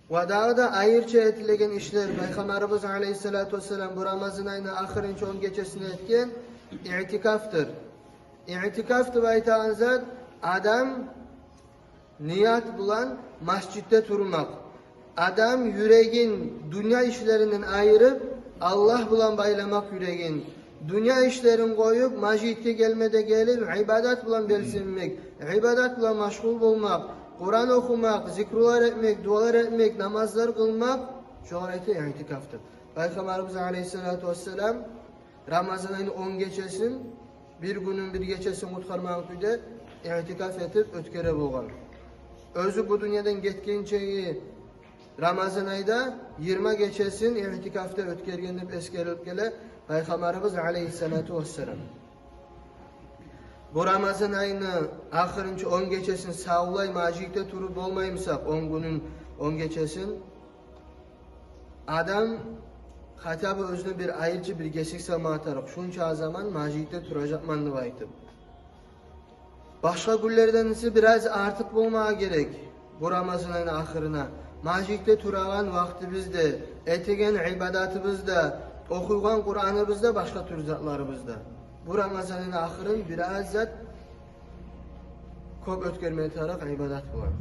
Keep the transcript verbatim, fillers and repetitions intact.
Ва дагъы да айрыча этилеген ишлер, Пайхаммарыбыз алейгьиссалату вассалам бу Рамазан айны ахырынчы он гечесинде этген иътикафдыр. Иътикаф деп айтагъан зат — адам ният булан межитде турмакъ. Адам юрегин дюнья ишлеринден айырып, Аллагь булан байламакъ юрегин. Дюнья ишлерин къоюп, межитге гелме де гелип, ибадат булан белсенмек, ибадат булан машгъул болмакъ, Къуран охумакъ, зикрулар этмек, дуалар этмек, намазлар къылмакъ — шогъар айта иътикаф деп. Пайхаммарыбыз алейгьиссалату вассалам Рамазан айны он гечесин, бир гюнюн, бир гечесин къутгъармагъан кюйде иътикаф этип оьтгере болгъан. Оьзю бу дюньядан гетгенчеги Рамазан айда йигирма гечесин иътикафда оьтгерген деп эсгерилип геле Пайхаммарыбыз алейгьиссалату вассалам. Бу Рамазан айны ахырынчы он гечесин савлай межитде туруп болмаймысакъ, он гюнюн, он гечесин, адам хотя бы оьзюне бир айрыча бир гесек салма тарыкъ, шунча заман межитде туражакъман деп айтып. Башгъа гюнлерден эсе бираз артыкъ болмагъа герек бу Рамазан айны ахырына. Межитде турагъан вакътибиз де, этеген ибадатыбыз да, охуйгъан Къураныбыз да, башгъа тюрлю затларыбыз да. Бу Рамазан айны ахырын бираз зат кёп оьтгерме тарыкъ ибадат булан.